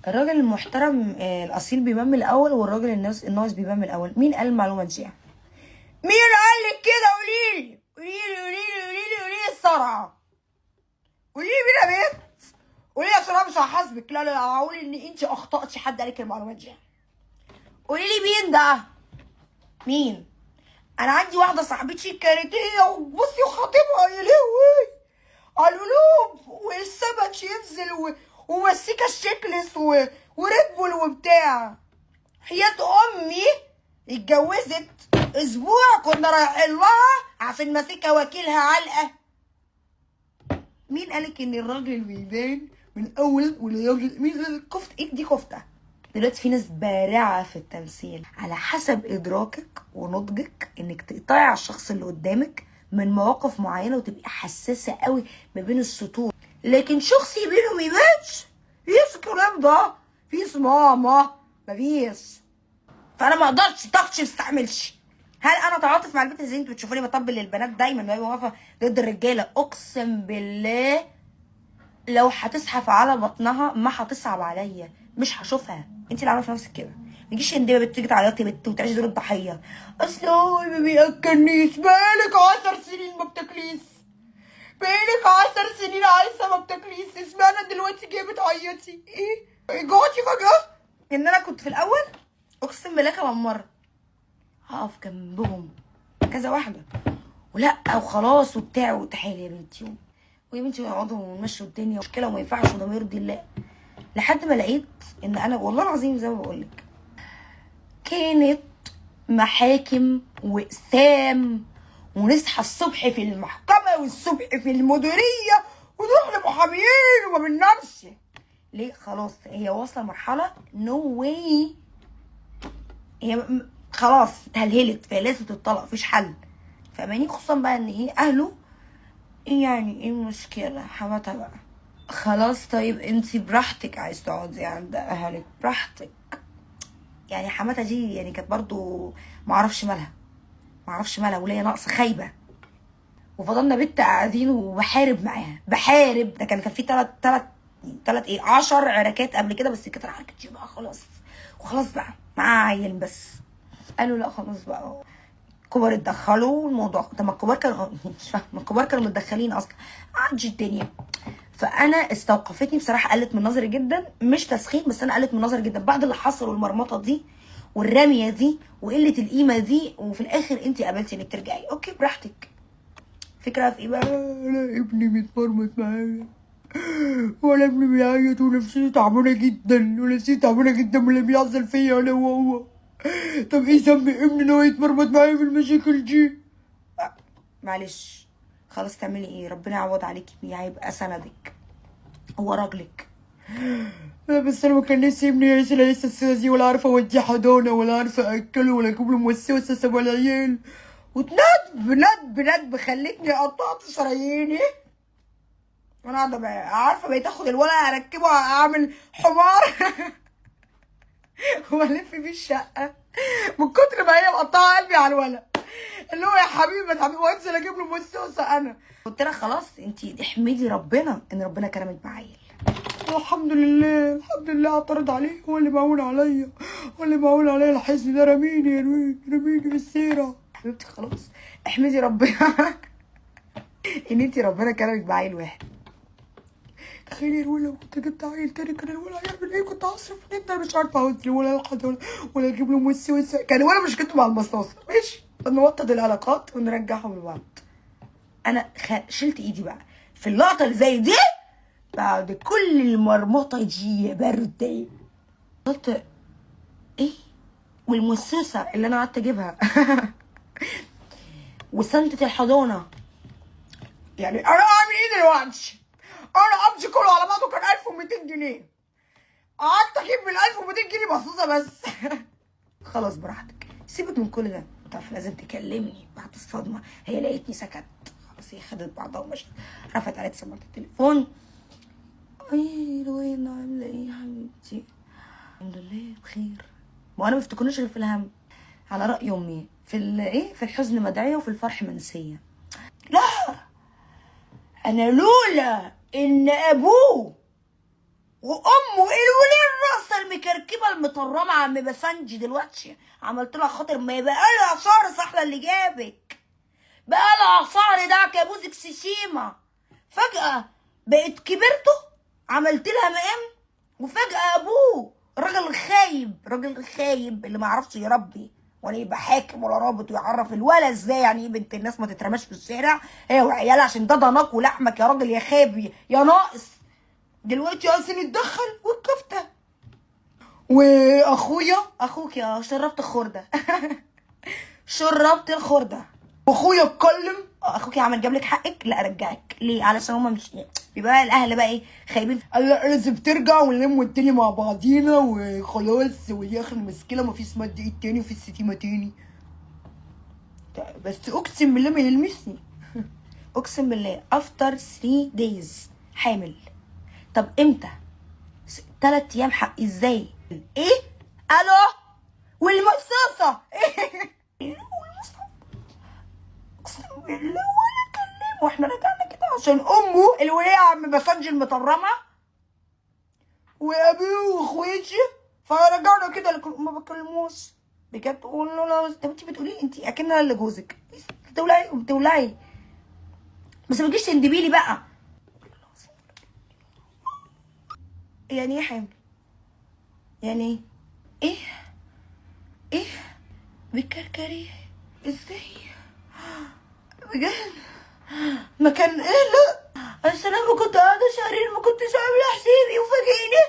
الراجل المحترم الاصيل بيبان من الاول، والراجل الناس الناقص بيبان من الاول. مين قال المعلومة دي؟ مين قال لك كده؟ قولي لي قولي لي قولي لي قولي لي قولي لي الصرعه، قولي لي مين يا بنت، قولي لي عشان انا مش هحاسبك. لا لا، هقول ان انت اخطاتي، حد قالك المعلومات دي؟ قولي لي مين ده؟ مين؟ انا عندي واحدة صاحبتي كانت هي بصي وخطيبها، يا لهوي على القلوب، والسمك ينزل ومسيكه الشكلس وريد بول وبتاع. حياة امي اتجوزت اسبوع كنا رايحين لها عشان ماسكه وكيلها علقه. مين قالك ان الراجل بيبان من اول والراجل مين قال كفته؟ ايه دي كفته؟ دلوقتي في ناس بارعه في التمثيل، على حسب ادراكك ونضجك انك تقطعي على الشخص اللي قدامك من مواقف معينة وتبقي حساسة قوي ما بين السطور. لكن شخص يبين وما يبانش، فيش الكلام ده، فيش ماما، مفيش. فانا ما اقدرش طاقتي ما استحملش. هل انا اتعاطف مع البنت زي انتوا بتشوفوني بطبل للبنات دايما ببقى واقفة ضد الرجالة؟ اقسم بالله لو هتزحف على بطنها ما هتصعب عليا، مش هشوفها. انت اللي عامله في نفسك كده، ما تجيش انت بتيجي تعيطي بت وتعيشي دور الضحية. اصل هو ما بياكلنيش، بقالك 10 سنين ما بتاكليش، بقالك 10 سنين عايزه ما بتاكليش، اشمعنى دلوقتي جاية بتعيطي؟ ايه جوعتي فجاة؟ ان انا كنت في الاول اقسم بالله كمان مرة هقف جنبهم كذا واحدة ولا وخلاص وبتاع وتحالي يا بنتي ويا بنتي ويقعدوا ونمشوا الدنيا مشكلة وما ينفعش وده ما يرضي الله، لحد ما لقيت ان انا والله العظيم زي ما بقول لك كانت محاكم واقسام، ونصحى الصبح في المحكمة والصبح في المديرية ونروح لمحاميين وما بننامش. ليه؟ خلاص هي واصله لمرحلة no way، هي خلاص اتهلهلت، فهي لازم تتطلق، مفيش حل. فاهماني؟ خصوصا بقى ان ايه اهله ايه يعني ايه المشكلة حماتها بقى خلاص طيب انتي براحتك عايز تقعدي عند اهلك براحتك. يعني حماتها دي يعني كانت برضو معرفش مالها، معرفش مالها، وليا ناقصه خايبة. وفضلنا بنت قاعدين وبحارب معاها بحارب. ده كان في تلات ايه 10 عراكات قبل كده، بس كانت العركه دي بقى خلاص وخلاص بقى مع عيل بس. قالوا لا خلاص بقى الكبار اتدخلوا الموضوع. طب ما الكبار كانوا مش فاهمه، الكبار كانوا متدخلين اصلا، عدي الدنيا. فانا استوقفتني بصراحة، قلت من نظري جدا، مش تسخين بس انا قلت من نظري جدا بعد اللي حصل والمرمطه دي والرميه دي وقلة القيمة دي، وفي الاخر انت قابلتي انك ترجعي okay براحتك. فكرة في ايه بقى؟ لا ابني متمرمط معايا، ولا ابني بيعيط ونفسيته تعبانة جدا، ونفسيته تعبانة جدا من اللي بيحصل فيا انا وهو. طب ايه ذنب ابني ان هو يتمرمط معايا في المشاكل دي؟ معلش خلاص تعملي ايه، ربنا يعوض عليكي بيه، هيبقى سندك هو راجلك. لا بس انا ما كان نفسي ابني يعيش العيشة السودة دي، ولا عارفه اوديه حضانة، ولا عارفه اكله، ولا اجيب له موسوسه ولا عيال. وتندب ندب ندب خلتني قطعت شراييني. وانا قاعدة بقى عارفه بقيت اخد الولد اركبه اعمل حمار والف بيه الشقة من كتر ما هي مقطعه قلبي على الولد، اللي هو يا حبيبي ما تحبيبي، وانزل اجيب له موسوسه. انا قلت لها خلاص انت احمدي ربنا ان ربنا كرمك بعيل. الحمد لله الحمد لله اعترض عليه، هو اللي معول عليا، هو اللي معول عليا. الحزن ده رميني يا روين، رميني في السيرة. حبيبتي خلاص احمدي ربنا ان انت ربنا كرمك بعيل واحد. تخيلي يا روين لو كنت جبت عيل تاني كان الولد هيعمل ايه؟ كنت هصرف جدا، مش عارفه اودي ولا الحضانة ولا اجيب له موسوسه. كان ولا مشكلته مع المصاصه، ماشي نوطد العلاقات ونرجعهم لبعض. انا شلت ايدي بقى في اللقطة اللي زي دي بعد كل المرمطه دي يا برده. قلت ايه والمؤسسة اللي انا قعدت اجيبها وسنتة الحضانة، يعني انا اعمل ايه دلوقتي؟ انا امشي كله على بعضه كان 1200 جنيه، قعدت اجيب من 1200 جنيه مصاصه بس. خلاص براحتك سيبك من كل ده. طب لازم تكلمني بعد الصدمة. هي لقيتني سكت خلاص، هي خدت بعضها ومشت، رفعت عليا سماعه التليفون. ايه روينا عامله ايه يا حبيبتي؟ الحمد لله بخير. ما انا ما افتكرنيش غير في الهم. على راي امي في ايه، في الحزن مدعيه وفي الفرح منسية. لا انا لولا ان ابوه وامه الولاد الناقصة المكركبه المطرمه عم بسنج دلوقتي عملت لها خاطر، ما يبقى لها شهر صحلة اللي جابك، بقى لها شهر ده كابوسك سيشيما، فجأة بقت كبرته عملت لها مقام، وفجأة ابوه الراجل الخايب، الراجل الخايب اللي ما يعرفش يربي ولا يبقى حاكم ولا رابط ويعرف الولا ازاي يعني ايه بنت الناس ما تترماش في الشارع هي وعيالها، عشان ده ضناك ولحمك يا راجل يا خابي يا ناقص. دلوقتي اصلا اتدخل والكفته، واخويا اخوك يا شربت الخرده شربت الخرده، واخويا اتكلم. اخوك عمل جاب لك حقك، لا رجعك ليه؟ علشان هما مش بيبقى الاهل بقى ايه خايبين، قال لا لازم ترجع ونلم الدنيا مع بعضينا وخلاص، ودي اخر مشكلة، مفيش مد ايد تاني ومفيش شتيمه تاني. بس اقسم بالله ما يلمسني. اقسم بالله after 3 days حامل. طب امتى؟ 3 ايام حق ازاي؟ ايه؟ الو والمصاصه والمصاصه اقسم بالله ولا كلمة. واحنا رجعنا كده عشان امه الوليه عم بسنج المطرمه وابوه واخواتي، فرجعنا كده لكن ما بكلموش بجد. قول له لا، طب انت بتقولي انت اكن انا اللي جوزك، بتولعي بتولعي، بس ما تجيش تندبي لي بقى. يعني ايه حامل؟ يعني ايه؟ ايه ايه بتكركري ازاي بجد؟ ما كان ايه؟ لا اصل انا ما كنت قاعدة شهرين ما كنتش عامله حسابي وفاجئني.